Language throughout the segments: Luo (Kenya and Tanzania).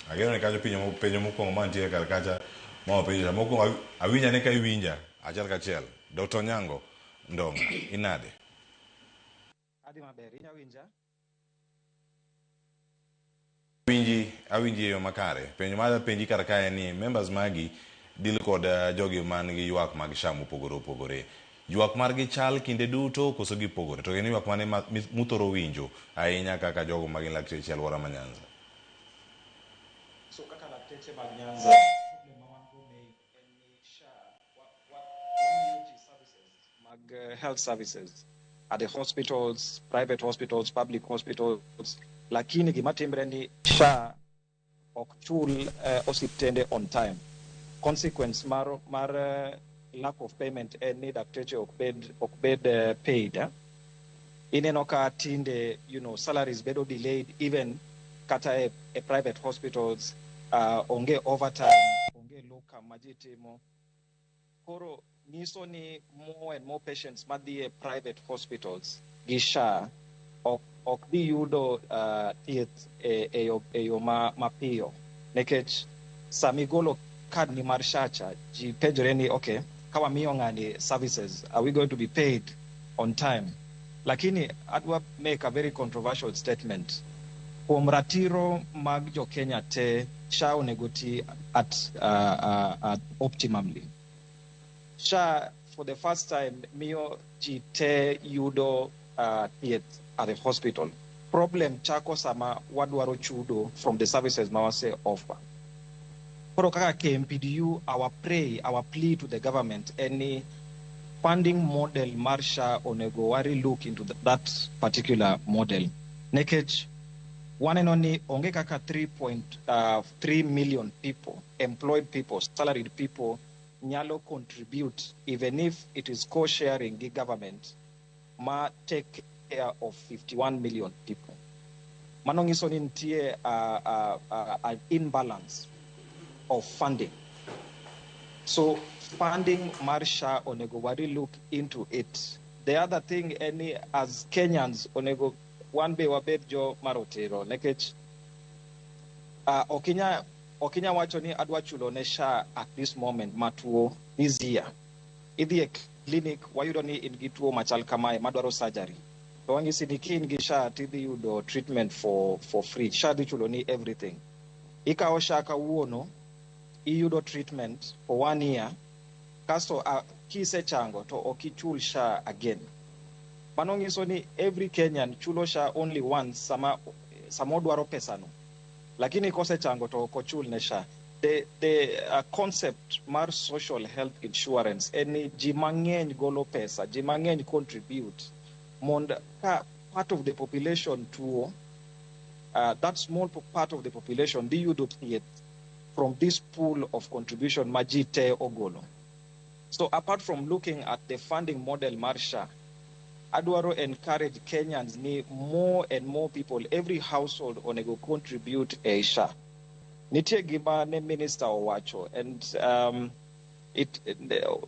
Ageno ni kanyo penjo penjo mokwongo mantiere kar kacha ma wapenjo cha. Mokwongo awinja ni ka iwinja achiel kachiel. Dr. Onyango Ndonga, inade? Adhi maber, inya winja? Awinji, awinji e yo makare. Penjo ma penji kar kae en ni members magi deal kod jogi man gi ywak mag SHA mopogore opogore. Ywak margi chal kinde duto koso gipogore? To en ywak mane ma muthoro winjo ahinya kaka jogo ma gin lakteche e alwora ma Nyanza? So kaka lakteche mag Nyanza, problem ma wan go main en ni SHA wamiyo ji services mag health services at the hospitals, private hospitals, public hospitals, lakini gima timre ni SHA ok chul osiptende on time. Consequence mar lack of payment en ni dakteche ok bed paid. Eh? Ineno ka tinde salaries bedo delayed even kata e private hospitals, onge overtime, onge locum ma ji timo. Koro nyiso ni more and more patients madhi e private hospitals gi SHA ok dhi yudo thieth e yo mapiyo nikech sami golo card ni mar SHA cha, ji penjore ni, "Okay, ka wamiyo ng'ani services, are we going to be paid on time?" Lakini adwa make a very controversial statement. Kuom ratiro mag jo Kenya te, SHA onego ti at optimally. SHA for the first time miyo ji te yudo thieth at the hospital. Problem chako sama wadwaro chudo from the services ma wase offer. Koro kaka KMPDU, our plea to the government en ni funding model mar SHA onego wari look into that particular model. Nikech waneno ni onge kaka 3.3 million people, employed people, salaried people, nyalo contribute even if it is co-sharing gi government ma take care of 51 million people. Mano nyiso ni nitie an imbalance of funding. So funding mar SHA onego wari look into it. The other thing en ni as Kenyans onego wan be wabed jo marotiro nikech ok inya wacho ni adwa chulo ne SHA at this moment matuo this year. Idhi e clinic, wayudo ni in gi tuo machal kamae madwaro surgery. To wanyisi ni ki in gi SHA tidhi yudo treatment for free. SHA dhi chulo ni everything. Ikawo SHA kawuono, iyudo treatment for one year, kasto kisechango to ok ichul SHA again. Mano nyiso ni every Kenyan chulo SHA only once sama odwaro pesano. Lakini kosechango to ok ochul ne SHA. The concept mar social health insurance en ni ji mang'eny golo pesa, ji mang'eny contribute mond ka part of the population tuo, that small part of the population dhi yudo thieth from this pool of contribution ma ji te ogolo. So apart from looking at the funding model mar SHA, adwaro encourage Kenyans ni more and more people, every household onego contribute e SHA. Nitie gima ne minister owacho and it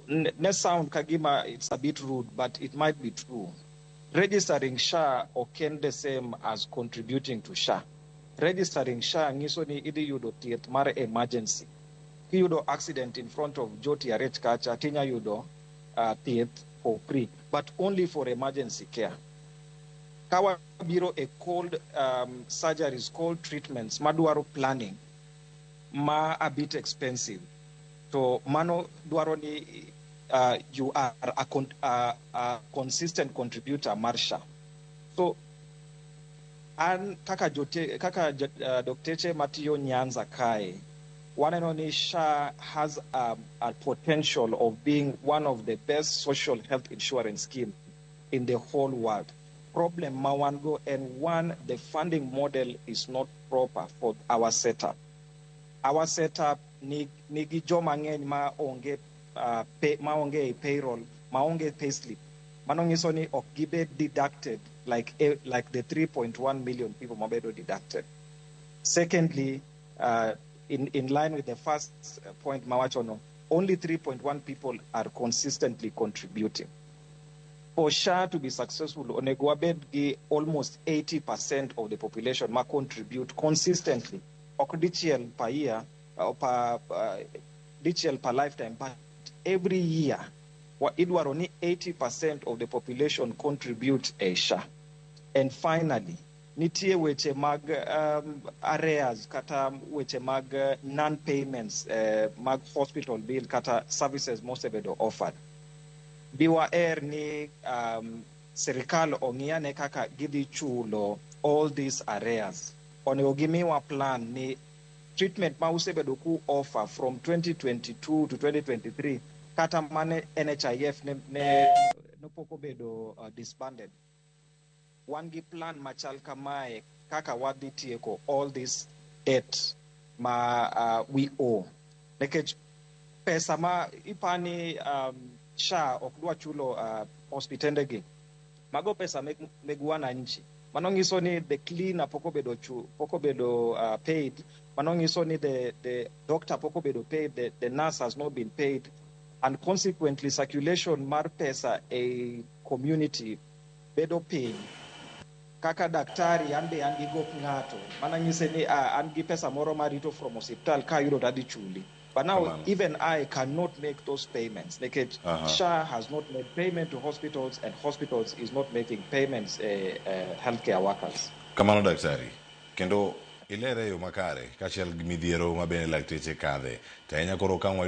ne sound kagima it's a bit rude, but it might be true. Registering SHA ok en the same as contributing to SHA. Registering SHA nyiso ni idhi yudo thieth mar emergency. Kiyudo accident in front of Joti Arech kacha, tinya yudo thieth for free, but only for emergency care. Ka wabiro e cold surgeries, cold treatments madwaro planning ma a bit expensive, to mano dwaro ni you are a consistent contributor mar SHA. So an kaka dokteche matiyo Nyanza kae, waneno ni SHA has a potential of being one of the best social health insurance scheme in the whole world. Problem ma wan go and one, the funding model is not proper for our setup. Our setup ni nigi joma ng'eny ma onge pay, ma onge e payroll, ma onge payslip. Mano nyiso ni ok gibed deducted like the 3.1 million people mabedo deducted. Secondly, in line with the first point mawachono, only 3.1 people are consistently contributing. For SHA to be successful, onego wabed gi almost 80% of the population ma contribute consistently. Ok dichiel per year, per dichiel per lifetime, but every year idwaro ni 80% of the population contribute e SHA. And finally, nitie weche mag arrears kata weche mag non-payments mag hospital bill kata services mosebedo offered. Diwaher ni sirikal ong'iyane kaka gidhi chulo all these arrears. Onego gimiwa plan ni treatment ma usebedo ku offer from 2022 to 2023 kata mane NHIF ne pok obedo disbanded. Wan gi plan machal kamae kaka wadhi tieko all this debt ma we owe. Nikech pesa ma ipani SHA ok dwa chulo hospitende gi, mago pesa meg wananchi. Mano nyiso ni the cleaner pok obedo paid. Mano nyiso ni the doctor pok obedo paid, the nurse has not been paid, and consequently circulation mar pesa e community bedo piny. Kaka daktari, an be an gi gop ng'ato mana nyise ni an gi pesa moro marito from osiptal, kayudo to adhi chuli. But now Kamano. even I cannot make those payments nikech SHA has not made payment to hospitals and hospitals is not making payments healthcare workers. Kamano daktari, kendo ilere e yo makare kaachiel gi midhiero ma bende lakteche kadhe to ahinya koro ka wayudo.